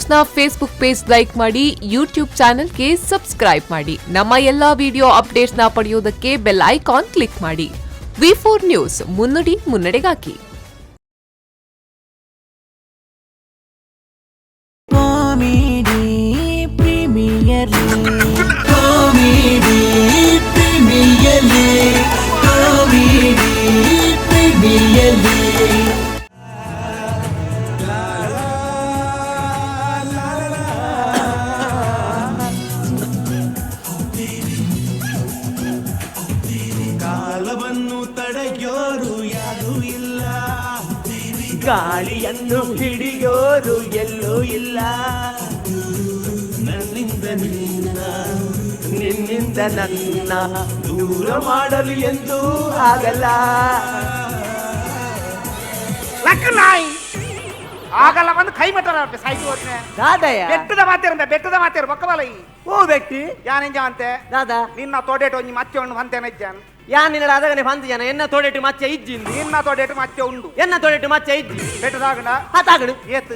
News ನ Facebook page like ಮಾಡಿ, YouTube ಚಾನೆಲ್ಗೆ ಸಬ್ಸ್ಕ್ರೈಬ್ ಮಾಡಿ. ನಮ್ಮ ಎಲ್ಲಾ ವಿಡಿಯೋ ಅಪ್ಡೇಟ್ಸ್ ನ ಪಡೆಯುವುದಕ್ಕೆ ಬೆಲ್ ಐಕಾನ್ ಕ್ಲಿಕ್ ಮಾಡಿ. ವಿ ಫೋರ್ ನ್ಯೂಸ್, ಮುನ್ನುಡಿ ಮುನ್ನಡೆಗಾಗಿ. Comedy Premier League, Comedy Premier League, Comedy Premier League. ಕಾಲವನ್ನು ತಡೆಯೋರು ಯಾರೂ ಇಲ್ಲ. ಗಾಳಿಯನ್ನು ಹಿಡಿಯೋರು ಎಲ್ಲೂ ಇಲ್ಲ. ನನ್ನಿಂದ ನಿನ್ನ, ನಿನ್ನಿಂದ ನನ್ನ ದೂರ ಮಾಡಲು ಎಂದೂ ಆಗಲ್ಲ. ಲಕ್ಕ ನಾಯಿ ಆಗಲ್ಲ ಬಂದು ಕೈ ಮಟ್ಟರ ಸಾಯ್ತು ಹೋದ್ನೆ. ದಾದಯ್ಯ. ಬೆಟ್ಟದ ಮಾತೇರಂದ, ಬೆಟ್ಟದ ಮಾತೇರು ಬೊಕ್ಕಬಲ ಈ. ಓ ವ್ಯಕ್ತಿ. ಯಾನೆಂಜ ಅಂತೆ? ದಾದಾ. ನಿನ್ನ ತೋಡೇಟು ಒಂಜಿ ಮಚ್ಚೆ ಉಂಡು ಅಂತೇನೆ ಇಜ್ಜಾನ್. ಯಾ ನಿನ್ನ ಅದಗನೆ ಪಂತ ಜನ ಎನ್ನ ತೋಡೆಟ್ಟು ಮಚ್ಚ ಇಜ್ಜಿಂದು. ನಿನ್ನ ತೋಡೇಟು ಮಚ್ಚೆ ಉಂಡು. ಎನ್ನ ತೋಡೆಟ್ಟು ಮಚ್ಚ ಇಜ್ಜಿ. ಬೆಟ್ಟ ತಾಗಂಡ? ಹಾ, ತಾಗಡು. ಏತ್?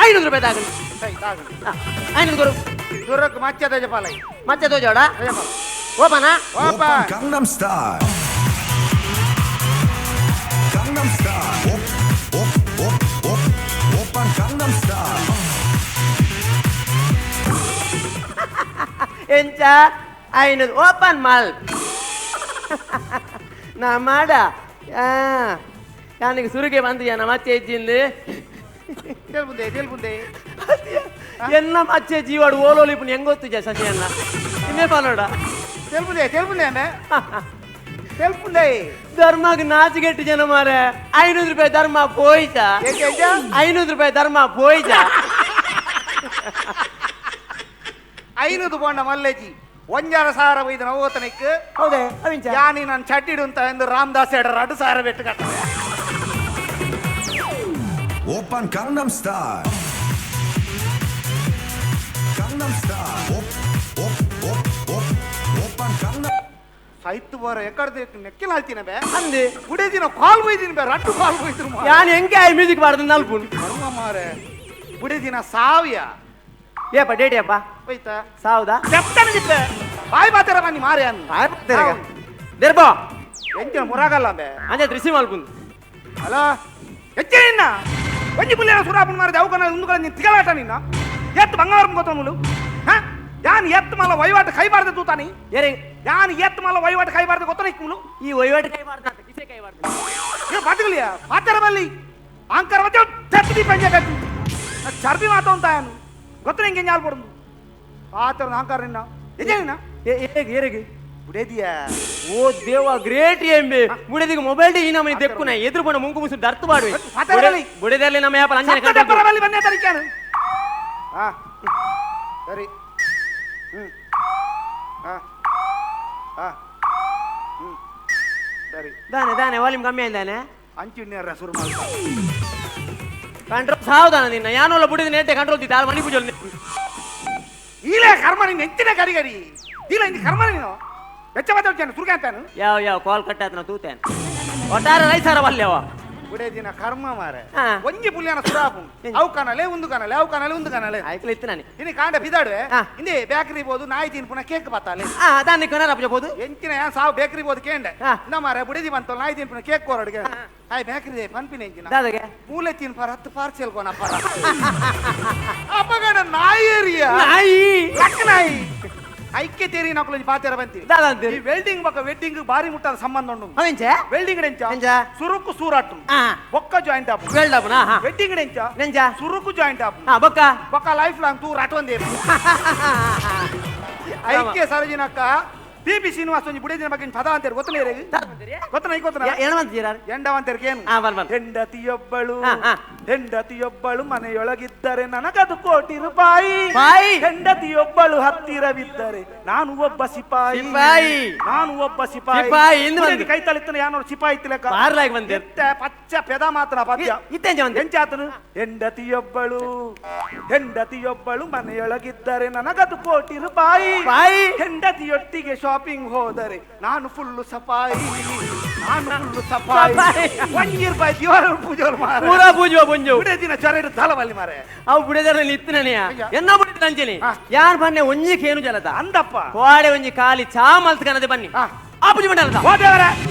500 ರೂಪಾಯಿ ತಾಗಡು. ಸೈ ತಾಗಂಡು. 500 ಕೊರು. ದುರಕ್ ಮಚ್ಚೆ ತಜಪಾಲ. ಮಚ್ಚ ತೋಜೋಡ. ತಜಪಾಲ. ಓಪನಾ? ಓಪ. 오빤 강남스타일. 강남스타일. 옵옵옵옵 오빤 강남스타일. ಎಂಚ 500 ಓಪನ್ ಮಾಲ್ ನಾ ಮಾಡ ಯಾನಿಗೆ ಸುರುಗೆ ಬಂದು ಜನ ಮಚ್ಚೆ ಇಜ್ಜಿಂದು. ತೆಲ್ಬುಂದೆ ತೆಲ್ಬುಂದೆ. ಎನ್ನ ಮಚ್ಚೆ ಜೀವಾಡು ಓಲೋಲಿಪುನ ಹೆಂಗೊತ್ತು ಜ ಶಶಿ ಅಣ್ಣ ಇನ್ನೇ ಪನೋಡ. ತೆಲ್ಬುಂದೆ ತೆಲ್ಬುಂದೆ ಅಂದೆ ತೆಲ್ಪುಂದೆ. ಧರ್ಮಗ್ ನಾಚಿಗೆಟ್ಟು ಜನ ಮಾರೆ, 500 ರೂಪಾಯಿ ಧರ್ಮ ಪೋಯ್ತ. ಎಂಚ ಎಂಚ? 500 ರೂಪಾಯಿ ಧರ್ಮ ಪೋಯ್ತ. 500 ಪೋಂಡ ಮಲ್ಲೇಜಿ 1500 ಒಯ್ದನ ಓತನಿಕ್. ಹೌದೇ ಅವಿಂಚ? ಯಾನಿ ನಾನು ಚಟ್ಟಿಡು ಅಂತ ಎಂದು ರಾಮದಾಸ್ ಎಡರ 2000 ಬೆಟ್ಟು ಕಟ್ಟ. 오빤 강남스타일. 강남스타일. 옵옵옵옵 오빤 강남. ಸೈತ್ ಬೋರ ಎಕ್ಕಡ್ದು ನೆಕ್ಕಿನ ಹಾಲ್ತೀನಿ ಬೇ. ಅಂದೆ. ಬುಡೇದಿನ ಕಾಲ್ ಬೈದಿನ ಬೇ, ರಟ್ಟು ಕಾಲ್ ಬೈದ್ರು. ಯಾನ್ ಹೆಂಗೆ ಆಯ್ ಮ್ಯೂಸಿಕ್ ಬಾರ್ದು ನಲ್ಪುನ್. ಕರ್ಮ ಮಾರೆ, ಬುಡೇದಿನ ಸಾವಿಯ. ಏಪ ಡೇಟ್ ಏಪ? ಹೋಯ್ತಾ. ಸಾವುದಾ? చెప్తాను చెప్పే ಬಾಯ್ ಮಾತಾರ ಬನ್ನಿ ಮಾರೆ ಅನ್. ದೆರ್ಬೋ. ಎಂಚಿನ ಮುರಾಗಲ್ಲ ಅಂಬೆ. ಅಂಜೆ ರಿಸೀವ್ ಮಲ್ಪುನ್. ಹಲೋ, ಎಂಚಿನ ನಿನ್ನ ಒಂಜಿ ಪುಲ್ಲೇನ ಸುರಾಪುನ್ ಮಾರಿದ ಅವಕನ ಉಂದುಗಳ ನೀನು ತಿಗಲಾಟ ನಿನ್ನ ಎತ್ತು ಬಂಗಾರ ಗೊತ್ತములు ಹಾ ಯಾನ್ ಎತ್ತು ಮಲ್ಲ ವಹಿವಾಟು ಕೈಬಾರ್ದು ತೂತಾನಿ. ಏರೆ? ಯಾನ್ ಎತ್ತು ಮಲ್ಲ ವಹಿವಾಟು ಕೈಬಾರ್ದು ಗೊತ್ತನ ಇಕ್ಕುಲು. ಈ ವಹಿವಾಟು ಕೈ ಮಾಡ್ತಾ ಕಿಸೆ ಕೈ ಮಾಡ್ತಾ. ಇದು ಬದುಕಲಿಯ ಮಾತಾರ ಬಲ್ಲಿ ಅಂಕರ್ ಮಧ್ಯ ತೆತ್ತು ದೀಪ ಬೇಕು ಚರ್ಬಿ ಮಾತ ఉంటాయను ಗೊತ್ತ ಹಿಂಗೆ ஞಾಲ್ ಪಡುಂದು ಆತರ ಅಂಕಾರ ನಿನ್ನ ನಿಜ ನಿನ್ನ. ಏರೆಗೆ? ಬುಡೇದಿಯ. ಓ ದೇವ, ಗ್ರೇಟ್ ಎಂಬೆ ಬುಡದಿಗೆ ಮೊಬೈಲ್ ಈ ನಮ್ಮನೆ ದೆಕ್ಕುನ ಎದುರು ಪೋಣ ಮುಂಕು ಮುಸು ದರ್ತು ಬಾಡುವೆ. ಮಾತಾಡಲಿ. ಬುಡದಲ್ಲಿ ನಮ್ಮ ಯಾಪಲ ಅಂಜನೆ. ಸತ್ತದ ಪರವಲ್ಲಿ ಬನ್ನಿ ತರಿಕಾನು. ಹಾ ಸರಿ, ಹ್ಮ್, ಹಾ ಹಾ, ಹ್ಮ್, ಸರಿ. ದಾನೆ ದಾನೆ ವಾಲ್ಯೂಮ್ ಕಮ್ಮಿ ಆಯ್ದಾನೆ. ಅಂಚಿಣ್ಣ ಶುರು ಮಾಡ್ತಾ. ಕಂಟ್ರೋಲ್ ಸಾವಧಾನ ನಿನ್ನ ಯಾನೋಲ ಬುಡಿದ ನೇಟೆ ಕಂಟ್ರೋಲ್ ದಿತ್ತ ಮಣಿ ಪೂಜೆ. ಈಲೇ ಕರ್ಮ ನಿನ್ನ ಎಂಚಿನ ಗರಿ ಗರಿ ಇಲ್ಲ ಇಂದ ಕರ್ಮ ನೀನು ಹೆಚ್ಚ ಮಾತಾಡ್ತೇನೆ ಸುರ್ಗೆ ಅಂತಾನು. ಯಾವ ಯಾವ ಕಾಲ್ ಕಟ್ ಆತನ ತೂತೇನೆ ಒಟ್ಟಾರೆ ರೈಸಾರ ವಲ್ಯವ. ಬುಡೇ ದಿನ ಕರ್ಮ ಮಾರೆ. ಹಾ. ಒಂಜಿ ಪುಲ್ಯಾನ ಸುರಾಪು ಅವು ಕಾಣಲೆ ಒಂದು ಕಾಣಲೆ ಅವು ಕಾಣಲೆ ಒಂದು ಕಾಣಲೆ. ಆಯ್ಕಲ ಇತ್ತು ನಾನೆ. ಇನ್ನು ಕಾಂಡ ಬಿದಾಡುವೆ. ಹಾ. ಹಿಂದೆ ಬೇಕರಿ ಬೋದು ನಾಯಿ ತಿನ್ ಪುನಃ ಕೇಕ್ ಬತ್ತಾಲೆ. ಆ ದಾನೆ ಕೊನಾರ ಪೂಜೆ ಬೋದು. ಎಂಚಿನ ಯಾ ಸಾವು ಬೇಕರಿ ಬೋದು ಕೇಂಡೆ. ಹಾ. ಇಂದ ಮಾರೆ ಬುಡೇದಿ ಬಂತಲ್ಲ ನಾಯಿ ತಿನ್ ಪುನಃ ಕೇಕ್ ಕೋರಡ್ಗೆ ಆಯ್ ಬೇಕರಿ ಪನ್ಪಿನ ಎಂಚಿನ. ದಾದಗೆ. ಮೂಲೆ ತಿನ್ ಪರ 10 ಪಾರ್ಸೆಲ್ ಕೋನ ಪರ ಅಪ್ಪಗಣ ನಾಯಿ ಏರಿಯ. ನಾಯಿ. ಲಕ್ಕ ನಾಯಿ ಐಕ್ಯ ತೇರಿ ನಾಕುಲಂಜಿ ಪಾತೆರ ಬಂತಿ. ದಾದ ಅಂತೀರಿ? ಈ ವೆಲ್ಡಿಂಗ್ ಬಕ್ಕ ವೆಡ್ಡಿಂಗ್ ಬಾರಿ ಮುಟ್ಟಾದ ಸಂಬಂಧ ಉಂಡು. ಅವೆಂಚೆ? ವೆಲ್ಡಿಂಗ್ ಡೆಂಚ? ಎಂಚ? ಸುರುಕು ಸೂರಾಟು. ಆ. ಬೊಕ್ಕ ಜಾಯಿಂಟ್ ಆಪು. ವೆಲ್ಡ್ ಆಪುನ ಹಾ. ವೆಡ್ಡಿಂಗ್ ಡೆಂಚ? ನೆಂಚ? ಸುರುಕು ಜಾಯಿಂಟ್ ಆಪು. ಹಾ ಬೊಕ್ಕ. ಬೊಕ್ಕ ಲೈಫ್ ಲಾಂಗ್ ತೂ ರಾಟೊಂದೇ. ಐಕ್ಯ ಸರೋಜಿನಕ್ಕ ಪಿ ಬಿ ಶ್ರೀನಿವಾಸ ಒಂಜಿ ಬುಡೇದಿನ ಬಗ್ಗೆ ಒಂಜಿ ಪದ ಅಂತಾರೆ ಗೊತ್ತಲ್ಲ ಇರೇಗ್? ಗೊತ್ತನ ಈ ಗೊತ್ತನ? ಏನಂತೀರ? ಎಂಡವಂತರಿಗೆ ಏನು? ಹಾ, ಬಲ್ ಬಲ್. ಹೆಂಡತಿಯೊಬ್ಬಳು, ಹಾ, ಹಾ. ಹೆಂಡತಿಯೊಬ್ಬಳು ಮನೆಯೊಳಗಿದ್ದರೆ ನನಗದು ಕೋಟಿ ರೂಪಾಯಿ. ಪಾಯಿ. ಹೆಂಡತಿಯೊಬ್ಬಳು ಹತ್ತಿರವಿದ್ದರೆ ನಾನು ಒಬ್ಬ ಸಿಪಾಯಿ. ಸಿಪಾಯಿ. ನಾನು ಒಬ್ಬ ಸಿಪಾಯಿ. ಸಿಪಾಯಿ ಇಂದು ಬಂದು. ಬುಡೇದಿ ಕೈ ತಳಿತನ ಯಾನೋರು ಸಿಪಾಯಿ ತಿಲಕ. ಬಾರ್ಲಾಗಿ ಬಂದೆ. ಎತ್ತ ಪಚ್ಚ ಪೆದ ಮಾತ್ರ ಪದ್ಯ. ಇತ್ತೆಂಚ ಬಂದೆ? ಎಂಚಾತನು ಹೆಂಡತಿಯೊಬ್ಬಳು, ಹೆಂಡತಿಯೊಬ್ಬಳು ಮನೆಯೊಳಗಿದ್ದರೆ ನನಗದು ಕೋಟಿ ರೂಪಾಯಿ. ಪಾಯಿ. ಹೆಂಡತಿಯೊಟ್ಟಿಗೆ ಶಾಪಿಂಗ್ ಹೋದರೆ ನಾನು ಫುಲ್ಲು ಸಫಾಯಿ. ನಾನು ಸಫಾಯಿ ಒಂಜಿ ರೂಪಾಯಿ ದಿವಾರ ಪೂಜೆ ಮಾರೆ ಪೂರಾ ಪೂಜೆ ಪೊಂಜು ಬುಡೆ ದಿನ ಚೊರ ದಾಲ ಬಲ್ಲಿ ಮಾರೆ ಅವು ಬುಡೆದರಲ್ಲಿ ಇತ್ತನೆಯ ಎನ್ನ ಬುಡಿದ ಅಂಜನಿ ಯಾರು ಬನ್ನೆ ಒಂಜಿ ಕೇನು ಜಲದ ಅಂದಪ್ಪ ಕೋಡೆ ಒಂಜಿ ಖಾಲಿ ಚಾ ಮಲ್ತ್ಕನದೆ ಬನ್ನಿ ಆ ಪೂಜೆ ಮಂಡಲದ ಹೋದೇವರ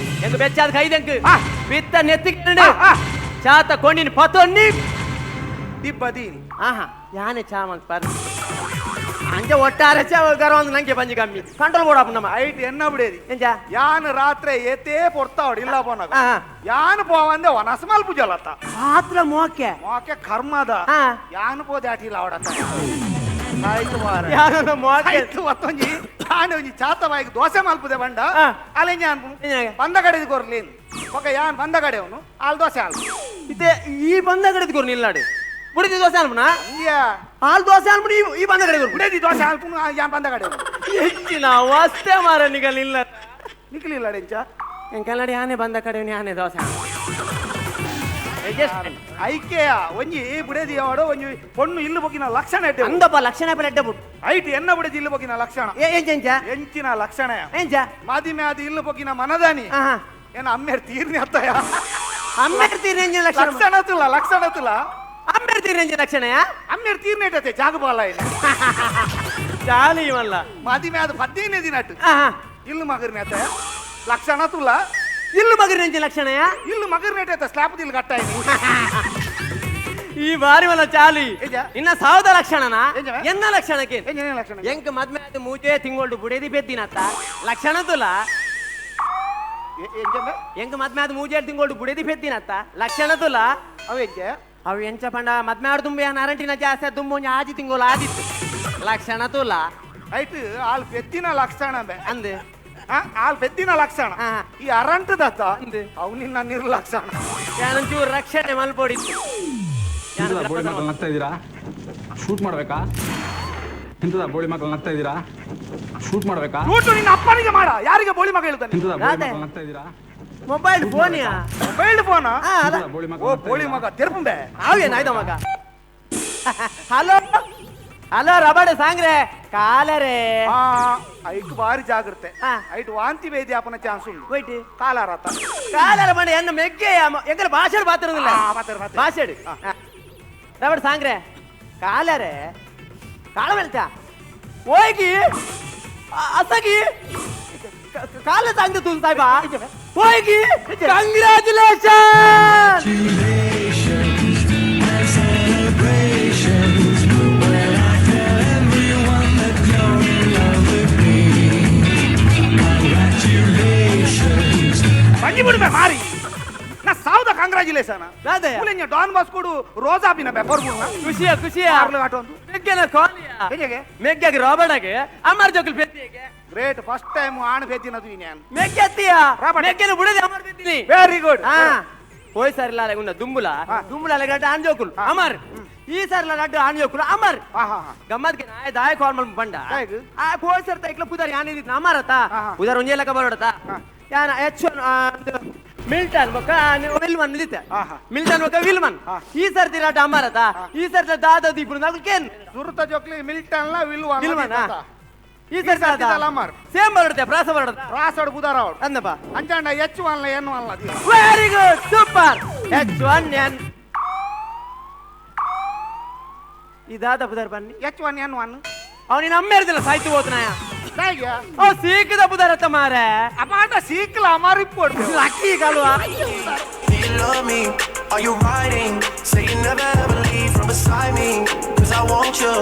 ಎಂಕ್ ಬೆಚ್ಚಾದ ಕೈದಂಕ್ ಬಿತ್ತ ನೆತ್ತಿಗೆ ಚಾತ ಕೊಂಡಿನ ಪತೊನ್ನಿ ದಿಬ್ಬದೀನಿ ಆಹಾ ಯಾನೆ ಚಾ ಮಲ್ತ್ ಪಾರ್ ಅಂಚ ಒಟ್ಟಾರೆ ಚಾ ಗರವಂದು ನಂಗೆ ಬಂಜಿ ಕಮ್ಮಿ ಕಂಟ್ರೋಲ್ ಬೋಡಪ್ಪ ನಮ್ಮ ಐಟ್ ಎನ್ನ ಬಿಡೇದಿ ಎಂಚ ಯಾನ್ ರಾತ್ರಿ ಏತೇ ಪೊರ್ತಾವಡ್ ಇಲ್ಲ ಪೋನಾಗ ಯಾನ್ ಪೋವಂದೆ ವನಸ್ಮಾಲ್ ಪೂಜಲತ್ತ ಆತ್ರ ಮೋಕೆ ಮೋಕೆ ಕರ್ಮದ ಯಾನ್ ಪೋದೆ ಆಟಿಲ್ಲ ಅವಡತ್ತ ಆಯ್ತು ಮಾರ ಯಾನ ಮೋಕೆ ಆಯ್ತು ಒತ್ತೊಂಜಿ ಯಾನ್ ಒಂಜಿ ಚಾತ ಬಾಯಿಗೆ ದೋಸೆ ಮಲ್ಪುದೆ ಬಂಡ ಅಲೆಂಜ ಅನ್ಪು ಬಂದ ಕಡೆದು ಕೊರ್ಲೇನು ಒಕ ಯಾನ್ ಬಂದ ಕಡೆ ಅವನು ಆಲ್ ದೋಸೆ ಆಲ್ ಇತ್ತೆ ಈ ಬಂದ ಕಡೆದು ಕೊರ್ ನಿಲ್ಲಾಡಿ ಬುಡಿದಿ ದೋಸೆ ಅನ್ಪುನ ಹಾಲ್ ದೋಸೆ ಅನ್ಪುನ ಈ ಬಂದ ಕಡೆ ಬುಡಿದಿ ದೋಸೆ ಅನ್ಪುನ ಯಾನ್ ಬಂದ ಕಡೆ ಹೆಚ್ಚಿನ ವಸ್ತೆ ಮಾರ ನಿಗಲಿಲ್ಲ ನಿಕಲಿಲ್ಲ ಡೆಂಚ ಎಂಕಲ್ಲಾಡಿ ಯಾನೆ ಬಂದ ಕಡೆ ಯಾನೆ ದೋಸೆ ಐಕೆಯ ಒಂಜಿ ಬುಡೇದಿ ಯಾವಡೋ ಒಂಜಿ ಪೊಣ್ಣು ಇಲ್ಲು ಬೊಕಿನ ಲಕ್ಷಣ ಎಡ್ಡೆ ಅಂದಪ್ಪ ಲಕ್ಷಣ ಎಡ್ಡೆ ಬುಡ್ ಐಟ್ ಎನ್ನ ಬುಡೇದಿ ಇಲ್ಲು ಬೊಕಿನ ಲಕ್ಷಣ ಎಂಚ ಎಂಚಿನ ಲಕ್ಷಣ ಎಂಚ ಮಾದಿ ಮ್ಯಾದಿ ಇಲ್ಲು ಬೊಕಿನ ಮನದಾನಿ ಏನ ಅಮ್ಮೇರ್ ತೀರ್ನಿ ಅತ್ತಯ ಅಮ್ಮೇರ್ ತೀರ್ನಿ ಎಂಚಿನ ಲಕ್ಷಣ ಲಕ್ಷಣ ತುಲ ಲಕ್ಷಣ ತುಲ ಅಮ್ಮೇರ್ ತೀರ್ನಿ ಎಂಚಿನ ಲಕ್ಷಣಯ ಅಮ್ಮೇರ್ ತೀರ್ನೇಟತೆ ಜಾಗ ಬಾಲ ಇಲ್ಲ ಚಾಲಿ ಇವಲ್ಲ ಮಾದಿ ಮ್ಯಾದ ಪದ್ದೇನೆ ದಿನಟ್ಟು ಇಲ್ಲು ಮಗರ್ನಿ ಅತ್ತಯ ಲಕ್ಷಣ ತುಲ ಇಲ್ಲು ಮಗರ್ನಿ ಲಕ್ಷಣಯ ಇಲ್ಲು ಮಗರ್ನೇಟತೆ ಸ್ಲಾಪ್ ದಿಲ್ ಕಟ್ಟಾಯಿ ಈ ಬಾರಿ ವಲ್ಲ ಚಾಲಿ ಇನ್ನ ಸಾವದ ಲಕ್ಷಣನ ಎನ್ನ ಲಕ್ಷಣಕ್ಕೆ ಲಕ್ಷಣ ಎಂಕ್ ಮದ್ಮೆ ಆದ ಮೂಜೆ ತಿಂಗಳು ಬುಡೇದಿ ಬೆದ್ದಿನತ್ತ ಲಕ್ಷಣ ತುಲ ಎಂಕ್ ಮದ್ಮೆ ಆದ ಮೂಜೆ ತಿಂಗಳು ಬುಡೇದಿ ಬೆದ್ದಿನತ್ತ ಲಕ್ಷಣ ತುಲ ಅವ ಎಂಚೆ ಅವು ಎಂಚ ಪಂಡ ಮದ್ಮೆ ಆಡ್ ತುಂಬಿ ಅರಂಟಿನ ಜಾಸ್ತಿ ದುಂಬು ಒಂಜಿ ಆಜಿ ತಿಂಗಳು ಆದಿತ್ತು ಲಕ್ಷಣ ತುಲ ಐಟ್ ಆಲ್ ಪೆದ್ದಿನ ಲಕ್ಷಣ ಬೆ ಅಂದೆ ಆಲ್ ಪೆದ್ದಿನ ಲಕ್ಷಣ ಈ ಅರಂಟದತ್ತ ಅವು ನಿನ್ನ ನಿರ್ಲಕ್ಷಣ ಯಾನಂಚೂರು ರಕ್ಷಣೆ ಮಲ್ಪೊಡಿತ್ತು ಬೋಳಿ ಮಕ್ಕಳು ನಗ್ತಾ ಇದ್ದೀರಾ ಶೂಟ್ ಮಾಡ್ಬೇಕಾ ಎಂತದ ಬೋಳಿ ಮಕ್ಕಳು ನಗ್ತಾ ಇದ್ದೀರಾ ಶೂಟ್ ಮಾಡ್ಬೇಕಾ ಶೂಟ್ ನಿನ್ನ ಅಪ್ಪನಿಗೆ ಮಾಡ ಯಾರಿಗೆ ಬೋಳಿ ಮಗ ಹೇಳ್ತಾನೆ ಎಂತದ ಬೋಳಿ ಮಕ್ಕಳು ನಗ್ತಾ ಇದ್ದೀರಾ ಮೊಬೈಲ್ ಫೋನ್ ಮೊಬೈಲ್ ಫೋನ್ ಬೋಳಿ ಮಗ ಓ ಬೋಳಿ ಮಗ ತೆರ್ಪುಂಬೆ ಆವೇನಾಯ್ತ ಮಗ ಹಲೋ ಹಲೋ ರಬಡ ಸಾಂಗ್ರೆ ಕಾಲರೇ ಐಕ್ ಬಾರಿ ಜಾಗ್ರತೆ ಐಟ್ ವಾಂತಿ ಬೇದಿ ಅಪನ ಚಾನ್ಸ್ ಉಂಟು ಹೋಯ್ಟ್ ಕಾಲಾರತ ಕಾಲಾರ ಮಂಡ ಎನ್ನ ಮೆಗ್ಗೆ ಎಂಕಲ ಭಾಷೆ ಬಾತಿರೋದಿಲ್ಲ ಭಾಷೆ ರಬಡ ಸಾಂಗ್ರೆ ಕಾಲರೇ ಕಾಲ ಬೆಳ್ತಾ ಹೋಗಿ ಅಸಗಿ ಕಾಲ ಸಾಂಗ್ ತೂನ್ ಸಾಯ್ಬಾ ಹೋಗಿ ಕಂಗ್ರಾಚುಲೇಷನ್ ಬಂಜಿ ಬಿಡ್ಬೆ ಮಾರಿ ನಾ ಸಾವ್ದ ಕಂಗ್ರಾಚುಲೇಷನ್ ಡಾನ್ ಬಾಸ್ಕೋಡು ರೋಜಾ ಬಿನ ಪೆಪರ್ ಖುಷಿಯ ಖುಷಿಯ ಮೆಗ್ಗೆನ ಕಾಲಿಯ ಮೆಗ್ಗೆಗೆ ರಾಬರ್ಟ್ ಅಮರ್ ಜೋಕಲ್ ಪೆತ್ತಿಗೆ ಗ್ರೇಟ್ ಫಸ್ಟ್ ಟೈಮ್ ಆಣ ಪೆತ್ತಿನದು ನಾನು ಮೆಗ್ಗೆತ್ತಿಯ ಮೆಗ್ಗೆನ ಬುಡದೆ ಅಮರ್ ಪೆತ್ತಿನಿ ವೆರಿ ಗುಡ್ ಹೋಯ್ ಸರ್ ಇಲ್ಲ ಉನ್ನ ದುಂಬುಲ ದುಂಬುಲ ಅಲೆಗಡ್ಡ ಆಣ್ ಜೋಕುಲ್ ಅಮರ್ ಈ ಸರ್ ಲಡ್ಡು ಆಣ್ ಜೋಕುಲ್ ಅಮರ್ ಗಮ್ಮತ್ಗೆ ನಾಯ ದಾಯ ಕಾಲ್ ಮಲ್ ಬಂಡ ಆ ಹೋಯ್ ಸರ್ ತೈಕ್ಲ ಪುದಾರ್ ಯಾನ್ ಇದ್ದಿತ್ತು ಅಮರತ ಪುದಾರ್ ಒಂಜೇ ಲೆಕ್ಕ ಬರೋಡತ ಯಾನ ಎಚ್ ಮಿಲ್ಟನ್ ಬೊಕ್ಕ ವಿಲ್ಮನ್ ನಿಲ್ಲಿತೆ ಮಿಲ್ಟನ್ ಬೊಕ್ಕ ವಿಲ್ಮನ್ ಈ ಸರ್ತಿ ರಾಟ ಅಮರತ ಈ ಸರ್ತಿ ದಾದ ದೀಪುರು ನಾಲ್ಕು ಕೇನ್ ಸುರುತ ಜೋಕ್ಲಿ ಮಿಲ್ಟನ್ ಲ ವಿಲ್ವನ್ ವಿಲ್ಮನ್ ಈ ಸರ್ತಿ ಅಮರ್ ಸೇಮ್ ಬರುತ್ತೆ ಪ್ರಾಸ ಬರುತ್ತೆ ಪ್ರಾಸಡ್ ಬುದಾರ ಅವಡು ಅಂದಪ್ಪ ಅಂಚಾಂಡ ಎಚ್ ಒನ್ ಲ ಎನ್ ಒನ್ ಲ very good super H one N ಈ ದಾದ ಬುದಾರ್ ಬನ್ನಿ ಎಚ್ ಒನ್ ಎನ್ ಒನ್ ಅವನಿನ ಅಮ್ಮ ಇರ್ದಿಲ್ಲ ಸಾಯ್ತು ಹೋತನಾಯ ಓ ಸೀಕದ ಬುದಾರತ್ತ ಮಾರೆ ಅಪಾಟ ಸೀಕಲ ಅಮರಿಪ್ಪೋಡು ಲಕ್ಕಿ ಕಲ್ವಾ Do you love me? Are you riding? Say you never ever leave from beside me. Cause I want you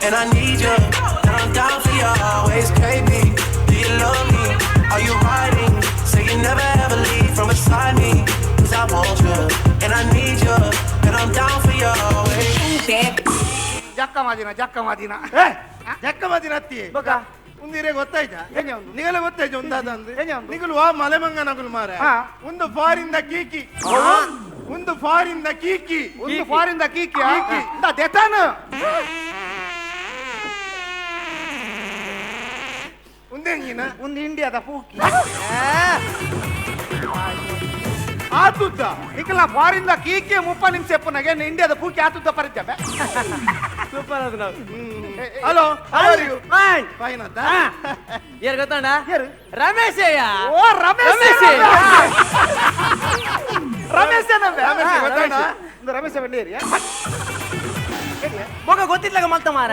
and I need you. And I'm down for you always, KB. Do you love me? Are you riding? Say you never ever leave from beside me. Cause I want you and I need you. And I'm down for you always. Jakka ಮಾದಿನ Jakka ಮಾದಿನ Jakka ಮಾದಿನ ಅತ್ತಿ ಒಂದಿರೆ ಗೊತ್ತಾಯ್ತಾ ನಿಗಲ ಗೊತ್ತಾಯ್ತು ಒಂದಾದ ಅಂದ್ರೆ ನಿಗಲು ವಾ ಮಲೆಮಂಗನಗುಲು ಮಾರ ಒಂದು ಫಾರಿಂದ Kiki ಒಂದು ಫಾರಿಂದ Kiki ಒಂದು ಫಾರಿಂದ ಕೀಕಿ ದೆತಾನ ಒಂದೇಂಗಿನ ಒಂದು ಇಂಡಿಯಾದ ಪೂಕಿ ಆತುದ್ದ ನಿಕಲ ಫಾರಿನ್ the ಕೀಕೆ 30 ನಿಮಿಷ ಎಪ್ಪುನಗೆ ಇಂಡಿಯಾದ ಕೂಕಿ ಆತುದ್ದ ಪರಿಚಯ ಸೂಪರ್ ಅದು ನಾವು. Hello, how are you? Fine. Fine ಅತ್ತ? ಯಾರು ಗೊತ್ತಣ್ಣ? ಯಾರು? ರಮೇಶ್ ಅಯ್ಯ. ಓ ರಮೇಶ್, ರಮೇಶ್ ರಮೇಶ್ ಗೊತ್ತಣ್ಣ? ಒಂದು ರಮೇಶ ಬಂಡೇರಿಯಾ? ಮಗ ಗೊತ್ತಿದ್ಲಾಗ ಮಲ್ತ ಮಾರ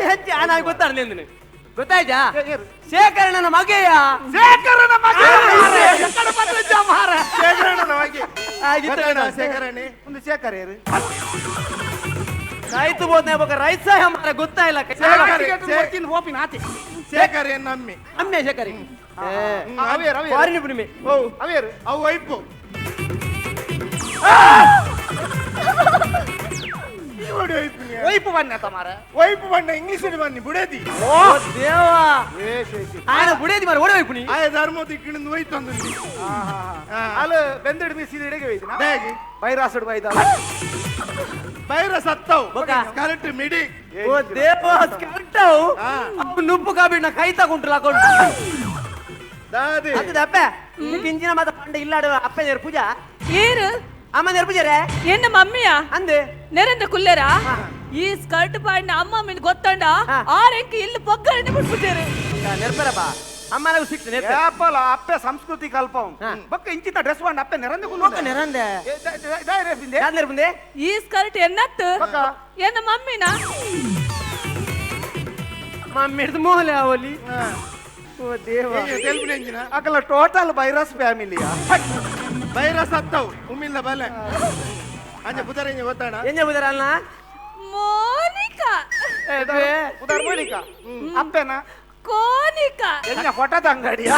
ಹೆಚ್ಚು ಗೊತ್ತಾಡ ನಿಂದನು ಗೊತ್ತಾಯ್ತಾ? ಶೇಖರಣನ ಮಗೆಯ, ಶೇಖರನ ಮಗ, ಶೇಖರಣನ ಮಗೆ. ಶೇಖರಣೆ ಒಂದು ಶೇಖರ್ ಯಾರು? ರೈತ ಬೋದ್ನೆ ಬೊಕ ರೈತ ಸಹ ಮಾರ ಗೊತ್ತಾಯಿಲ್ಲ. ಶೇಖರ್ ನಮ್ಮಿ ಅಮ್ಮೆ ಶೇಖರಿ ಫಾರಿನ್ ಪುಣಿಮೆ. ಓ ಅವೇರು ಅವು ವೈಪು ವೈಪು ಬಣ್ಣ ತಮಾರ ವೈಪು ಬಣ್ಣ ಇಂಗ್ಲಿಷ್ ಬನ್ನಿ ಬುಡೇದಿ. ಓ ದೇವಾ ಆಯನ ಬುಡೇದಿ ಮಾರ ಓಡಿ ವೈಪುನಿ ಆಯ ಧರ್ಮದ ಇಕ್ಕಿಂದ ಹೋಯ್ತು ಅಂದು ಅಲ್ಲ ಬೆಂದೆಡ್ ಮೀಸಿದ ಇಡೆಗೆ ಹೋಯ್ತು ಹೇಗೆ ಬೈರಾಸಡ್ ಬೈದ ಬೈರ ಸತ್ತವು ಕರೆಕ್ಟ್ ಮಿಡಿ. ಓ ದೇವಾ ಕರೆಕ್ಟ್ ಅವು ನುಪ್ಪು ಕಾಬಿಡ್ನ ಕೈ ತಗೊಂಡ್ರಲ್ಲ ಕೊಂಡು ದಾದಿ ಅದು ಅಪ್ಪೆ ಇಂಜಿನ ಮಾತ ಪಂಡ ಇಲ್ಲಾಡು ಅಪ್ಪೆ ನೇರು ಪೂಜಾ ಏರು ಅಮ್ಮ ನೇರು ಪೂಜಾರೇ ಎನ್ನ ಮಮ್ಮಿಯಾ ಅಂದೆ ನೆರೆಂದ ಕುಲ್ಲೇರಾ ಈ ಸ್ಕರ್ಟ್ ಪಾಡಿನ ಅಮ್ಮ ಮಿನ್ ಗೊತ್ತಂಡ ಆರೆಂಕ್ ಇಲ್ಲಿ ಪೊಗ್ಗರಣೆ ಬಿಟ್ಬಿಟ್ಟೇರು ನೆರ್ಪರಪ್ಪ ಅಮ್ಮ ನಾವು ಸಿಕ್ತು ನೆರ್ಪೆ ಏಪಲ ಅಪ್ಪೆ ಸಂಸ್ಕೃತಿ ಕಲ್ಪ ಬಕ್ಕ ಇಂಚಿತ ಡ್ರೆಸ್ ಮಾಡಿ ಅಪ್ಪೆ ನೆರಂದೆ ಬೊಕ್ಕ ನೆರಂದೆ ಯಾರ್ ನೆರ್ಪುಂದೆ ಈ ಸ್ಕರ್ಟ್ ಎನ್ನತ್ತು ಎನ್ನ ಮಮ್ಮಿನ ಮಮ್ಮಿ ಹಿಡ್ದು ಮೋಹಲೆ ಅವಲಿ. ಓ ದೇವ ಅಕಲ ಟೋಟಲ್ ಬೈರಸ್ ಫ್ಯಾಮಿಲಿಯಾ ಬೈರಸ್ ಅತ್ತವು ಉಮ್ಮಿಲ್ಲ ಬಲೆ ಅಂಜ ಪುದರ ಇಂಜ ಗೊತ್ತಾಣ ಎಂಜ ಪುದರ ಅಲ್ಲ ಮೋನಿಕಾ ಪುದರ್ ಮೋನಿಕಾ ಅಪ್ಪೆನ ಕೋನಿಕಾ ಎಂಜ ಫೋಟೋದ ಅಂಗಡಿಯ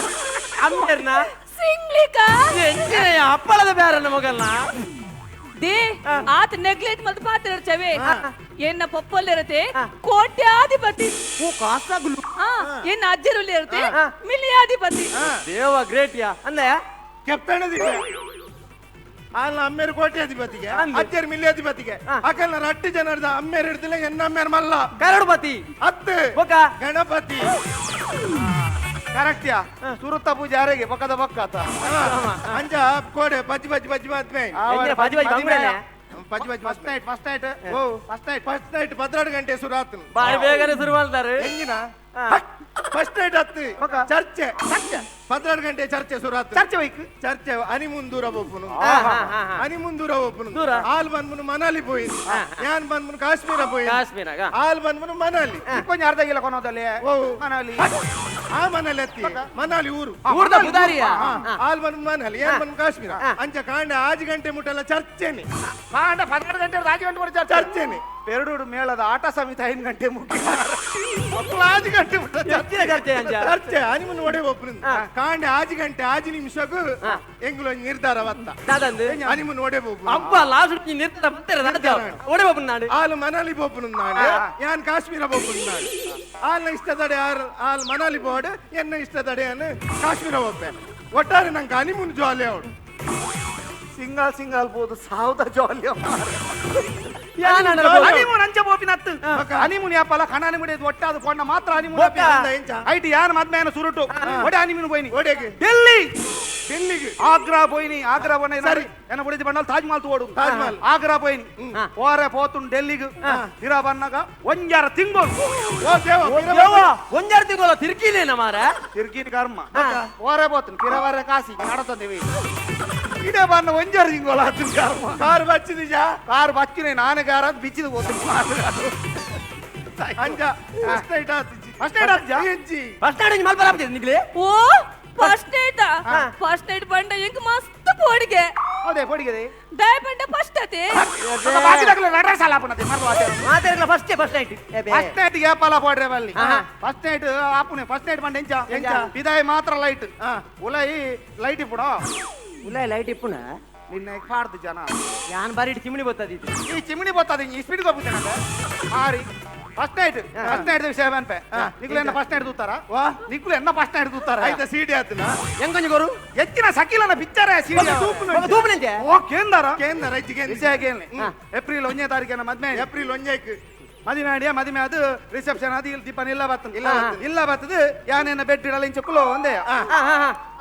ಅಮ್ಮೇರ್ನ ಸಿಂಗ್ಲಿಕಾ ಎಂಜಿನ ಅಪ್ಪಳದ ಬೇರನ್ನ ಮಗಲ್ನ they ಆತ ನೆಗ್ಲೆಕ್ಟ್ ಮಲ್ತ ಪಾತ್ರ ಇರ್ಚವೆ ಎನ್ನ ಪಪ್ಪಲ್ಲಿರತೆ ಕೋಟ್ಯಾಧಿಪತಿ ಓ ಕಾಸಾಗುಲು ಎನ್ನ ಅಜ್ಜರಲ್ಲಿ ಇರುತ್ತೆ ಮಿಲಿಯಾಧಿಪತಿ. ದೇವ ಗ್ರೇಟ್ ಯಾ ಅಂದಯ ಕೆಪ್ತಣದಿಗೆ ಅಲ್ಲ ಅಮ್ಮೇರು ಕೋಟ್ಯಾಧಿಪತಿಗೆ ಅಜ್ಜರ್ ಮಿಲ್ಯಾಧಿಪತಿಗೆ ಅಕಲ್ನ ರಟ್ಟಿ ಜನರದ ಅಮ್ಮೇರು ಹಿಡ್ದಿಲ್ಲ ಎನ್ನ ಅಮ್ಮೇರು ಮಲ್ಲ ಕರೋಡ್ಪತಿ ಅತ್ತೆ ಗಣಪತಿ ಕರೆಕ್ಟ್ ಯಾ ಸುರುತ್ತ ಪೂಜೆ ಯಾರಿಗೆ ಪಕ್ಕದ ಪಕ್ಕ ಅಂಜ ಕೋಡೆ ಪಜ್ಜಿ ಪಜ್ಜಿ ಪಜ್ಜಿ ಮಾತ್ಮೆ ಪಜ್ಜಿ ಪಜ್ಜಿ ಪಜ್ಜಿ ಪಜ್ಜಿ first night first night ಓ ಫಸ್ಟ್ ನೈಟ್ ಫಸ್ಟ್ ನೈಟ್ 12 ಗಂಟೆ ಶುರು ಆತನು ಬಾರಿ ಬೇಗನೆ ಶುರು ಮಾಡ್ತಾರೆ ಎಂಜಿನ ಫಸ್ಟ್ ನೈಟ್ ಹತ್ತು ಚರ್ಚೆ 12 ಗಂಟೆ ಚರ್ಚೆ ಶುರು ಆತು ಚರ್ಚೆ ಹೋಯ್ಕು ಚರ್ಚೆ ಹನಿಮೂನ್ ದೂರ ಒಪ್ಪನು ಹನಿಮೂನ್ ದೂರ ಒಪ್ಪನು ಆಲ್ ಬಂದ್ಮನು ಮನಾಲಿ ಪೋಯಿನ್ ಯಾನ್ ಬಂದ್ಮನು ಕಾಶ್ಮೀರ ಪೋಯಿನ್ ಕಾಶ್ಮೀರ ಆಲ್ ಬಂದ್ಮನು ಮನಾಲಿ ಕೊಂಚ ಅರ್ಧ ಕಿಲೋ ಕೊನೋದಲ್ಲಿ ಮನಾಲಿ ಆ ಮನಾಲಿ ಅತ್ತಿ ಮನಾಲಿ ಊರು ಊರ್ದ ಪುದಾರಿಯ ಆಲ್ ಬಂದ್ ಮನಾಲಿ ಯಾನ್ ಬಂದ್ ಕಾಶ್ಮೀರ ಅಂಚ ಕಾಂಡ 5 ಗಂಟೆ ಮುಟ್ಟಲ್ಲ ಚರ್ಚೆನೆ ಕಾಂಡ 12 ಗಂಟೆ 5 ಗಂಟೆ ಮುಟ್ಟ ಚರ್ಚೆನೆ ಪೆರಡೂರು ಮೇಳದ ಆಟ ಸಮಿತಿ 5 ಗಂಟೆ ಮುಟ್ಟಿ 5 ಗಂಟೆ ಮುಟ್ಟ ಚರ್ಚೆ ಚರ್ಚೆ ಹನಿಮೂನ್ ಒಡೆ ಒಪ್ಪನು ಕಾಂಡೆ 5 ಗಂಟೆ 5 ನಿಮಿಷಕ್ಕೂ ಎಂಗುಲ ನಿರ್ಧಾರ ಬತ್ತ ಹನಿಮೂನ್ ಒಡೆ ಬೋಪು ಅಬ್ಬ ಲಾಸ್ಟ್ ನಿರ್ಧಾರ ಬರ್ತಾರೆ ಒಡೆ ಬೋಪು ನಾಡು ಆಲ್ ಮನಾಲಿ ಬೋಪು ನಾಡು ಯಾನ್ ಕಾಶ್ಮೀರ ಬೋಪು ನಾಡು ಆಲ್ನ ಇಷ್ಟದಡೆ ಆಲ್ ಮನಾಲಿ ಬೋರ್ಡ್ ಎನ್ನ ಇಷ್ಟದಡೆ ಅನ್ನು ಕಾಶ್ಮೀರ ಬೋಪೆ ಒಟ್ಟಾರೆ ನಂಗೆ ಹನಿಮೂನ್ ಜಾಲಿ ಅವಳು ಸಿಂಗಲ್ ಸಿಂಗಲ್ ಬೋದು ಸಾವುದ ಜಾಲಿ ಹನಿಮೂನ್ ಅಂಚ ಬೋಪಿನತ್ತು ಹನಿಮೂನ್ ಯಾಪಲ್ಲ ಕಣಾನಿ ಮುಡಿಯೋದು ಒಟ್ಟಾದ ಪೊಣ್ಣ ಮಾತ್ರ ಹನಿಮೂನ್ ಐಟಿ ಯಾನ್ ಮದ್ಮೇನ ಸುರುಟು ಒಡೆ ಹನಿಮೂನ್ ಪೋಯಿನಿ ಒಡೆಗೆ ಡೆಲ್ಲಿ ಡೆಲ್ಲಿಗೆ ಆಗ್ರಾ ಪೋಯಿನಿ ಆಗ್ರಾ ಬಣ್ಣ ಸರಿ ಎನ್ನ ಬುಡಿದ ಬಣ್ಣ ತಾಜ್ ಮಹಲ್ ತೋಡು ತಾಜ್ ಮಹಲ್ ಆಗ್ರಾ ಪೋಯಿನಿ ಓರೆ ಪೋತುನ್ ಡೆಲ್ಲಿಗೆ ಹಿರಾ ಬಣ್ಣಗ ಒಂಜಾರ ತಿಂಗಳು ಒಂಜಾರ ತಿಂಗಳು ತಿರ್ಕಿಲೇನ ಮಾರ ತಿರ್ಕಿನ ಕರ್ಮ ಓರೆ ಪೋತುನ್ ಕಿರವರೆ ಕಾಸಿ ನಡತಂದೇವಿ ಇದೇ ಬಣ್ಣ ಒಂಜಾರ ತಿಂಗಳು ಆತುನ್ ಕರ್ಮ ಕಾರ್ ಬಚ್ಚಿದಿಜಾ ಕಾರ್ ಬಚ್ಚಿನೆ ನಾನೇ ಕಾರ ಬಿಚ್ಚಿದ ಹೋಗ್ತೀನಿ ಅಂಜ ಫಸ್ಟ್ ನೈಟ್ ಆತಿಜಿ ಫಸ್ಟ್ ನೈಟ್ ಆತಿಜಾ ಫಸ್ಟ್ ನೈಟ್ ಮಲ್ಪರ ಆತಿಜಿ ನಿಗ್ಲೆ ಓ ಫಸ್ಟ್ ನೈಟ್ ಫಸ್ಟ್ ನೈಟ್ ಬಂಡ ಎಂಕ್ ಮಸ್ತ್ ಪೋಡಿಗೆ ಹೌದೇ ಪೋಡಿಗೆ ದಯ ಬಂಡ ಫಸ್ಟ್ ಅತಿ ಬಾಕಿ ದಾಕಲೆ ನಡರ ಸಾಲ ಆಪುನತೆ ಮರ್ದು ಮಾತಾಡಲ್ಲ first first night first night ಗೆ ಪಾಲ ಪೋಡ್ರೆ ಬಲ್ಲಿ ಫಸ್ಟ್ ನೈಟ್ ಆಪುನೆ ಫಸ್ಟ್ ನೈಟ್ ಬಂಡ ಎಂಚ ಎಂಚ ಬಿದಾಯ ಮಾತ್ರ ಲೈಟ್ ಉಲೈ ಲೈಟ್ ಇಪ್ಪುಡ ಉಲೈ ಲೈಟ್ ಇಪ್ಪುನ ನಿನ್ನ ಪಾಡ್ದು ಜನ ಯಾನ್ ಬಾರಿ ಚಿಮಣಿ ಬರ್ತದೆ ಈ ಚಿಮಣಿ ಬರ್ತದೆ ಈ ಸ್ಪೀಡ್ ಹೋಗ್ಬಿಟ್ಟೆ ಮಾರಿ ಫಸ್ಟ್ ನೈಟ್ ಫಸ್ಟ್ ನೈಟ್ ವಿಷಯ ಅನ್ಪೆ ನಿಕ್ಲು ಎನ್ನ ಫಸ್ಟ್ ನೈಟ್ ತೂತಾರ ವಾ ನಿಕ್ಲು ಎನ್ನ ಫಸ್ಟ್ ನೈಟ್ ತೂತಾರ ಆಯ್ತಾ ಸೀಡಿ ಆತನ ಹೆಂಗೊಂಜಿ ಗೋರು ಎತ್ತಿನ ಸಕಿಲನ ಪಿಕ್ಚರ್ ಸೀಡಿ ತೂಪುನಂಚೆ ಓ ಕೇಂದ್ರ ಕೇಂದ್ರ ರೈಟ್ ಕೇಂದ್ರ ವಿಷಯ ಕೇಳಿ ಏಪ್ರಿಲ್ 1 ತಾರೀಕಿನ ಮದ್ಮೆ ಏಪ್ರಿಲ್ 1 ಮದುವೆ ಮಾಡಿಯ ಮದುವೆ ಅದು ರಿಸೆಪ್ಷನ್ ಅದು ಇಲ್ಲಿ ದೀಪನ ಇಲ್ಲ ಬರ್ತದೆ ಇಲ್ಲ ಇಲ್ಲ ಬರ್ತದೆ ಯಾನೇನ ಬೆಡ್ ಇಡಲ್ಲ ಇಂಚ ಕುಲೋ ಒಂದೇ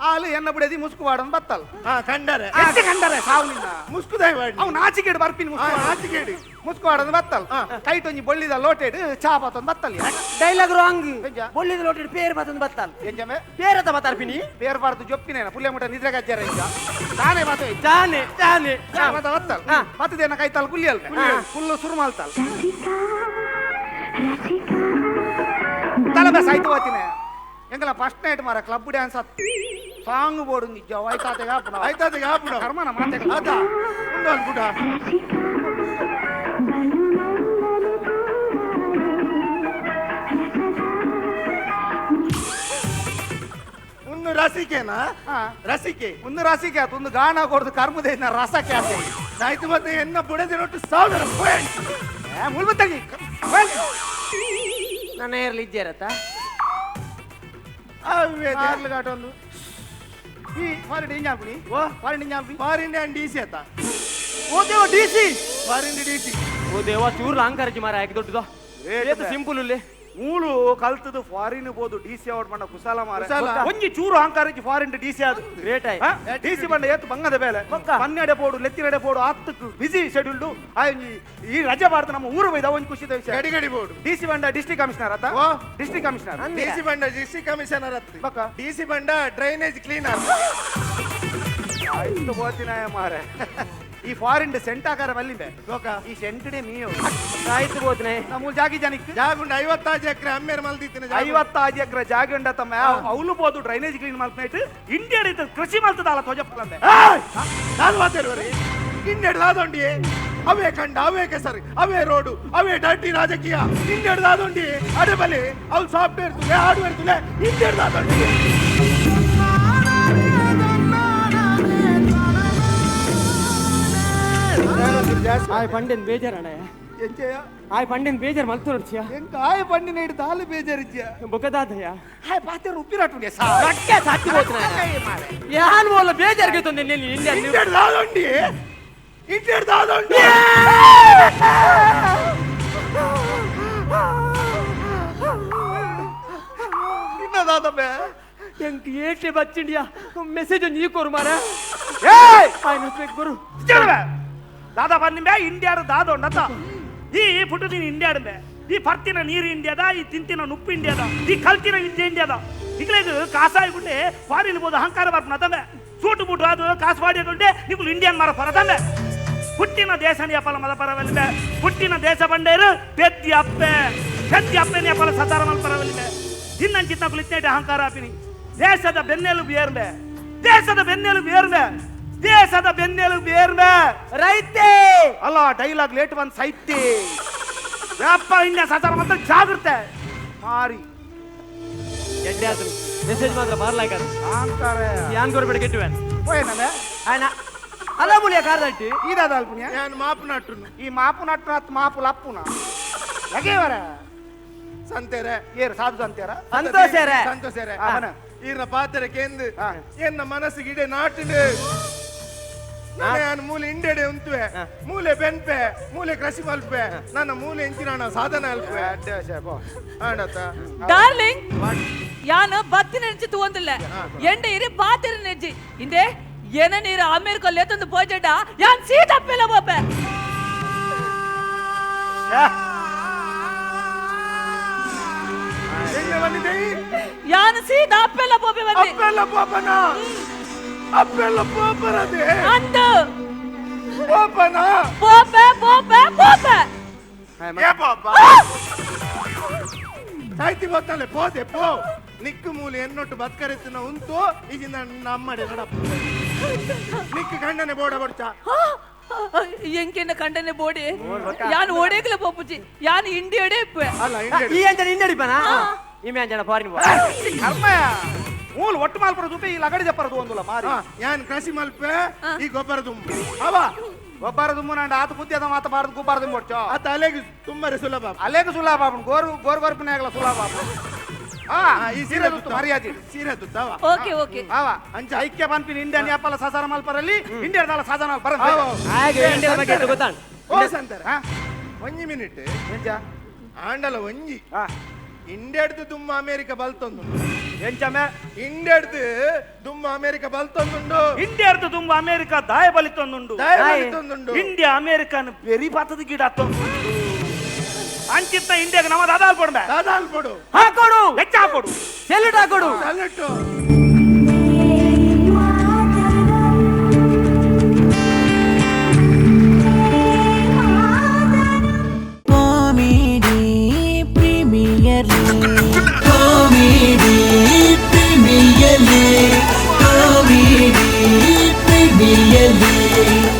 ಆಲು ಎನ್ನ ಬಿಡದಿ ಮುಸ್ಕು ವಾಡನ್ ಬತ್ತಲ್ ಕಂಡರೆ ಕಂಡರೆ ಸಾವು ನಿನ್ನ ಮುಸ್ಕುದಾಯ್ ವಾಡಿ ಅವು ನಾಚಿಕೇಡು ಬರ್ಪಿನ ಮುಸ್ಕು ನಾಚಿಕೇಡು ಮುಸ್ಕು ವಾಡನ್ ಬತ್ತಲ್ ಕೈಟ್ ಒಂಜಿ ಬೊಳ್ಳಿದ ಲೋಟೆಡ್ ಚಾ ಪಾತೊಂದು ಬತ್ತಲ್ ಡೈಲಾಗ್ ರಾಂಗ್ ಬೊಳ್ಳಿದ ಲೋಟೆಡ್ ಪೇರ್ ಪಾತೊಂದು ಬತ್ತಲ್ ಎಂಜಮೆ ಪೇರತ ಬತ್ತಾರ್ಪಿನಿ ಪೇರ್ ಪಾಡ್ದು ಜೊಪ್ಪಿನೇನ ಪುಲ್ಯ ಮುಟ ನಿದ್ರೆ ಗಜ್ಜರ ಇಂಜ ತಾನೇ ಮಾತು ತಾನೆ ತಾನೆ ಮಾತ ಬತ್ತಲ್ ಮತ್ತದೇನ ಕೈತಾಲ್ ಕುಲ್ಲಿಯಲ್ ಫುಲ್ಲು ಸುರು ಮಾಲ್ತಾಲ್ ತಲೆ ಸಾಯ್ತು ಹೋಗ್ತೀನಿ ಎಂಗಲ ಫಸ್ಟ್ ನೈಟ್ ಮಾರ ಕ್ಲಬ್ ಡ್ಯಾನ್ಸ್ ಸಾಂಗ್ ಬೋರ್ಡ್ ನಿಜ ಆಯ್ತಾತೆಗ ಆಯ್ತಾತೆಗ ಆಪುಣ ಕರ್ಮನ ಮಾತೆಗ ಆತ ಉಂಡು ಅನ್ಕುಟ ಒಂದು ರಸಿಕೆನಾ ರಸಿಕೆ ಒಂದು ರಸಿಕೆ ಆತು ಒಂದು ಗಾನ ಕೊಡ್ದು ಕರ್ಮದ ರಸಕ್ಕೆ ಆತ ಆಯ್ತು ಮತ್ತೆ ಎನ್ನ ಬುಡದಿನೊಟ್ಟು 1000 ಪಾಯಿಂಟ್ ಮುಳ್ಬತ್ತಾಗಿ ನನ್ನ ಏರ್ಲಿ ಇದ್ದೀರತ್ತ ಘಾಟೊಂದು ಈ ಫಾರಿನ್ ಇಂಜಾಲ್ಪುಣಿ ಓ ಫಾರಿನ್ ಇಂಜಾಲ್ಪುಣಿ ಫಾರಿನ್ ಅಂಡ್ ಡಿ ಸಿ ಆತ ಓ ದೇವ D C foreign D C ಓ ದೇವ ಚೂರು ಲಾಂಗ್ ಮಾರ ಯಾಕೆ ದೊಡ್ಡದು ಏತು ಸಿಂಪಲ್ ಉಲ್ಲೆ ಮೂಲು ಕಲ್ತದು ಫಾರಿನ್ ಬೋದು ಡಿ ಸಿ ಔಟ್ ಮಾಡ ಕುಸಾಲ ಮಾರ ಒಂಜಿ ಚೂರು ಅಹಂಕಾರಕ್ಕೆ ಫಾರಿನ್ ಡಿ ಸಿ ಅದು ಗ್ರೇಟ್ ಆಯ್ ಡಿ ಸಿ ಬಂಡ ಏತು ಬಂಗದ ಬೇಲೆ ಪನ್ನೆಡೆ ಪೋಡು ಲೆತ್ತಿನಡೆ ಪೋಡು ಆತ್ತಕ್ಕೆ ಬಿಸಿ ಶೆಡ್ಯೂಲ್ಡು ಈ ರಜೆ ಬಾರ್ದು ನಮ್ಮ ಊರು ಬೈದ ಒಂಜಿ ಖುಷಿದ ವಿಷಯ ಗಡಿ ಗಡಿ ಬೋಡು ಡಿ ಸಿ ಬಂಡ ಡಿಸ್ಟ್ರಿಕ್ಟ್ ಕಮಿಷನರ್ ಆತ ಡಿಸ್ಟ್ರಿಕ್ಟ್ ಕಮಿಷನರ್ ಡಿ ಸಿ ಬಂಡ ಡಿಸ್ಟ್ರಿಕ್ಟ್ ಕಮಿಷನರ್ ಅತ್ತ ಬಕ್ಕ ಡಿ ಸಿ ಬಂಡ ಡ್ರೈನೇಜ್ ಕ್ಲೀನರ್ ಆಯ್ತು ಬೋತಿನ ಮಾರೆ ಈ ಫಾರಿನ್ ಸೆಂಟ್ ಆಕಾರ ಬಲ್ಲಿಂಬೆ ಈ ಸೆಂಟಡೆ ಮೀಯು ಆಯ್ತು ಬೋತ್ನೆ ನಮ್ಮ ಜಾಗಿ ಜನಕ್ಕೆ ಜಾಗುಂಡ 50 ಎಕರೆ ಅಮ್ಮೇರ್ ಮಲ್ದಿತ್ತಿನ 50 ಎಕರೆ ಜಾಗ ಉಂಡ ತಮ್ಮ ಅವಳು ಬೋದು ಡ್ರೈನೇಜ್ ಕ್ಲೀನ್ ಮಲ್ಪನೈಟ್ ಇಂಡಿಯಾ ಕೃಷಿ ಮಲ್ತದಲ್ಲ ತೋಜಪ್ಪಲಂದೆ ನಾನು ಮಾತಾಡುವರಿ ಇಂಡಿಯಾ ದಾದೊಂಡಿ ಅವೇ ಕಂಡ ಅವೇ ಕೆಸರು ಅವೇ ರೋಡು ಅವೇ ಡರ್ಟಿ ರಾಜಕೀಯ ಇಂಡಿಯಾ ದಾದೊಂಡಿ ಅಡೆ ಬಲಿ ಅವ್ರು ಸಾಫ್ಟ್ವೇರ್ ತುಲೆ ಹಾರ್ಡ್ವೇರ್ ತುಲೆ ಇಂಡಿಯಾ ದಾದೊಂಡಿ ಆಯ್ ಪಂಡೆನ್ ಬೇಜಾರಣ ಆಯ್ ಪಂಡೆನ್ ಬೇಜಾರ್ ಮಲ್ತು ನೋಡ್ಚಿಯ ಎಂಕ ಆಯ್ ಪಂಡಿನ ಹಿಡಿದು ಹಾಲು ಬೇಜಾರಿಜ್ಯ ಬೊಕದಾದಯ್ಯ ಹಾಯ್ ಪಾತೆರು ಉಪ್ಪಿರಾಟುಂಡೆ ಸಾ ರಕ್ಕೆ ಸಾಕಿ ಹೋತ್ನ ಯಾನ್ ಬೋಲ ಬೇಜಾರ್ಗೆ ತಂದೆ ನೀನು ಇಂಡಿಯಾ ಇಂಡಿಯಾ ದಾದೊಂಡಿ ಇಂಡಿಯಾ ದಾದೊಂಡಿ ನಿನ್ನ ದಾದಬೆ ಎಂಕ್ ಏಟೆ ಬಚ್ಚಿಂಡಿಯಾ ಮೆಸೇಜ್ ನೀ ಕೊರು ಮಾರ ಏಯ್ ಆಯ್ ನಸ್ಬೇಕು ಗುರು ಚಲವೆ ದಾದಾ ಬಂದಿಂಬೆ ಇಂಡಿಯಾರು ದಾದೊಂಡತ್ತ ಈ ಪುಟ್ಟದಿನ ಇಂಡಿಯಾಡುಂಬೆ ಈ ಪರ್ತಿನ ನೀರು ಇಂಡಿಯಾದ ಈ ತಿಂತಿನ ನುಪ್ಪು ಇಂಡಿಯಾದ ಈ ಕಲ್ತಿನ ವಿದ್ಯೆ ಇಂಡಿಯಾದ ಇಗ್ಲೇಗ್ ಕಾಸಾಯಿ ಗುಂಡೆ ಫಾರಿನ್ ಬೋದು ಅಹಂಕಾರ ಬರ್ಪುನ ತಂಬೆ ಸೂಟು ಬೂಟು ಅದು ಕಾಸು ಬಾಡಿಯದುಂಡೆ ನಿಗುಲು ಇಂಡಿಯನ್ ಮಾರ ಪರ ತಂಬೆ ಹುಟ್ಟಿನ ದೇಶನ ಯಪಲ ಮದ ಪರವಲ್ಲಿಂಬೆ ಹುಟ್ಟಿನ ದೇಶ ಬಂಡೇರು ಪೆದ್ದಿ ಅಪ್ಪೆ ಪೆದ್ದಿ ಅಪ್ಪೆನ ಯಪಲ ಸತಾರ ಮಲ್ಪರವಲ್ಲಿಂಬೆ ತಿನ್ನಂಚಿತ್ತ ಕುಲಿತ್ನೇಟೆ ಅಹಂಕಾರ ಆಪಿನಿ ದೇಶದ ಬೆನ್ನೆಲುಬು ಏರ್ಬೆ ದೇಶದ ಬೆನ್ನೆಲುಬು ಏರ್ಬೆ ದೇಶದ ಬೆನ್ನೆಲುಬು ಏರ್ಬೆ ರೈತೆ ಅಲ್ಲ ಡೈಲಾಗ್ ಲೇಟ್ ಬಂದ್ ಸೈತಿ ಯಪ್ಪ ಇನ್ನ ಸತಾರ ಮಾತ್ರ ಜಾಗೃತೆ ಮಾರಿ ಎಡ್ಡೆ ಆತು ಮೆಸೇಜ್ ಮಾತ್ರ ಬರ್ಲಾಕ ಅಹಂಕಾರ ಯಾನ್ ಕೊರ್ಬೇಡ ಕೆಟ್ಟುವೆ ಹೋಯ್ ಆಯ್ನ ಅಲ್ಲ ಮುಳಿಯ ಕಾರ್ದಟ್ಟಿ ಈದಾದ ಅಲ್ಪುಣ್ಯ ನಾನು ಮಾಪು ನಟ್ಟುನು ಈ ಮಾಪು ನಟ್ಟು ಅತ್ ಮಾಪು ಲಪ್ಪುನ ಲಗೇವರ ಸಂತೇರೆ ಏರು ಸಾಧು ಸಂತೇರ ಸಂತೋಷರೇ ಸಂತೋಷರೇ ಈರ್ನ ಪಾತ್ರೆ ಕೇಂದು ಎನ್ನ ಮನಸ್ಸಿಗೆ ಇಡೆ ನಾಟಿಡು ನಾನು ಮೂಲೆ ಇಂಡೆಡೆ ಉಂತುವೆ ಮೂಲೆ ಬೆನ್ಪೆ ಮೂಲೆ ಕೃಷಿ ಮಲ್ಪೆ ನನ್ನ ಮೂಲೆ ಇಂಚಿನ ಸಾಧನ ಅಲ್ಪೆ ಆಡತ ಡಾರ್ಲಿಂಗ್ ಯಾನು ಬತ್ತಿನ ನೆಂಚಿ ತೂವಂದಿಲ್ಲ ಎಂಡೆ ಇರಿ ಪಾತಿರ ನೆಂಚಿ ಇಂದೆ ಏನ ನೀರು ಅಮೇರಿಕ ಲೇತಂದು ಪೋಜೆಡ ಯಾನ್ ಸೀಟ್ ಅಪ್ಪಿಲ್ಲ ಬೋಪೆ ಯಾನು ಸೀಟ್ ಅಪ್ಪೆಲ್ಲ ಬೋಪೆ ಬಂದೆ ಅಪ್ಪೆಲ್ಲ ಪೋಪನ ಅಪ್ಪೆಲ್ಲ ಪೋಪರದೆ ಅಂದು ಪೋಪನ ಪೋಪೆ ಪೋಪೆ ಪೋಪೆ ಏ ಪಾಪ ಸಾಯ್ತಿ ಗೊತ್ತಲ್ಲ ಪೋದೆ ಪೋ ನಿಕ್ಕು ಮೂಲೆ ಎನ್ನೊಟ್ಟು ಬತ್ಕರೆತ್ತಿನ ಉಂಟು ಈಗಿನ ನಮ್ಮಡೆ ನಡಪ್ಪ ನಿಕ್ಕು ಗಂಡನೆ ಬೋಡ ಬಡ್ಚ ಎಂಕೆನ ಕಂಡನೆ ಬೋಡಿ ಯಾನು ಓಡೇಗಲ ಪೋಪುಜಿ ಯಾನು ಇಂಡಿಯಡೆ ಇಪ್ಪೆ ಅಲ್ಲ ಈ ಅಂಜನ ಇಂಡಿಯಡಿಪನಾ ಇಮೆ ಅಂಜನ ಫಾರಿನ್ ಬೋ ಕರ್ಮಯ ಮೂಲ ಒಟ್ಟು ಮಾಲ್ಪರ ಜೊತೆ ಈ ಲಗಡಿ ಜಪ್ಪರದು ಒಂದುಲ್ಲ ಮಾರಿ ಯಾನ್ ಕೃಷಿ ಮಲ್ಪೆ ಈ ಗೊಬ್ಬರ ದುಂಬು ಅವ ಗೊಬ್ಬರ ದುಂಬು ನಂಡ ಆತ ಬುದ್ಧಿ ಅದ ಮಾತ ಬಾರದು ಗೊಬ್ಬರ ದುಂಬು ಒಚ್ಚೋ ಆತ ಅಲೆಗೆ ತುಂಬರೆ ಸುಲಭ ಅಲೆಗೆ ಸುಲಭ ಗೋರು ಗೋರು ಗೊರ್ಪನೆ ಆಗಲ ಸುಲಭ ಈ ಸೀರೆ ತುತ್ತು ಮರ್ಯಾದೆ ಸೀರೆ ತುತ್ತವ ಓಕೆ ಓಕೆ ಅವ ಅಂಚ ಐಕ್ಯ ಪನ್ಪಿನ ಇಂಡಿಯನ್ ಯಾಪಲ ಸಸಾರ ಮಲ್ಪರಲ್ಲಿ ಇಂಡಿಯನ್ ದಾಲ ಸಾಧನ ಮಲ್ಪರ ಹಾಗೆ ಇಂಡಿಯನ್ ಬಗ್ಗೆ ಗೊತ್ತಾಣ ಓ ಸಂತರ ಒಂಜಿ ಮಿನಿಟ್ ಎಂಚ ಆಂಡಲ ಒಂಜಿ ಇಂಡಿಯಾಡ್ದು ತುಂಬ ಅಮೇರಿಕ ಬಲ್ತೊಂದು ಎಂಚಮೆ ಇಂಡಿಯಾಡ್ದು ದುಮ್ಮ ಅಮೆರಿಕ ಬಲ್ತೊಂದುಂಡು. ಇಂಡಿಯಾರ್ದು ತುಂಬ ಅಮೆರಿಕ ದಾಯ ಬಲಿತೊಂದುಂಡು. ದಾಯ ಬಲಿತೊಂದುಂಡು. ಇಂಡಿಯಾ ಅಮೆರಿಕನ್ ಬೆರಿ ಪಾತದ ಗಿಡ ತೊಂದುಂಡು. ಅಂಚಿತ್ತ ಇಂಡಿಯಾಗ ನಮ್ಮ ದಾದಾಲ್ ಪೊಡ್ಬೆ. ದಾದಾಲ್ ಪೊಡು. ಹಾಕೋಡು. ಹೆಚ್ಚ ಹಾಕೋಡು. Salute ಹಾಕೋಡು. Salute. Comedy Premier League. Comedy Premier League. Comedy Premier League.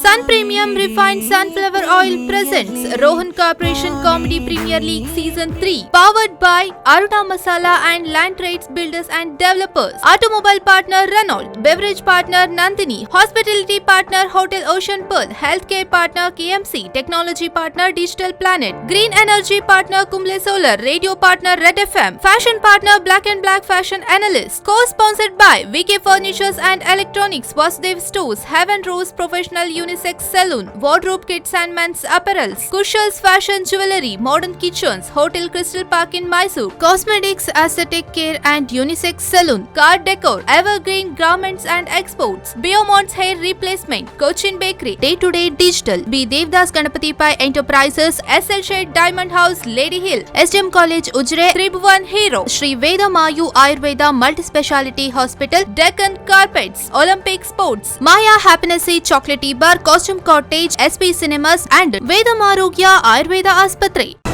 Sun Premium Refined Sunflower Oil presents Rohan Corporation Comedy Premier League Season 3, powered by Aruna Masala and Land Trades Builders and Developers, Automobile Partner Renault, Beverage Partner Nandini, Hospitality Partner Hotel Ocean Pearl, Healthcare Partner KMC, Technology Partner Digital Planet, Green Energy Partner Kumble Solar, Radio Partner Red FM, Fashion Partner Black and Black Fashion Analyst, co-sponsored by VK Furnitures and Electronics, Vasudev Stores, Heaven Rose Professional Unisex Saloon, Wardrobe Kids and Men's Apparels, Kushal's Fashion Jewelry, Modern Kitchens, Hotel Crystal Park in Mysore, Cosmetics, Aesthetic Care and Unisex Saloon, Car Decor, Evergreen Garments and Exports, Biomont's Hair Replacement, Cochin Bakery, Day to Day Digital, B. Devdas Ganapati Pai Enterprises, SL Shade Diamond House, Lady Hill, SDM College, Ujire, Tribhuvan Hero, Sri Veda Mayu Ayurveda Multi-Speciality Hospital, Deccan Carpets, Olympic Sports, Maya Happiness Chocolatey Bar, Costume Cottage, SP Cinemas and Veda Marogya Ayurveda Aspatre.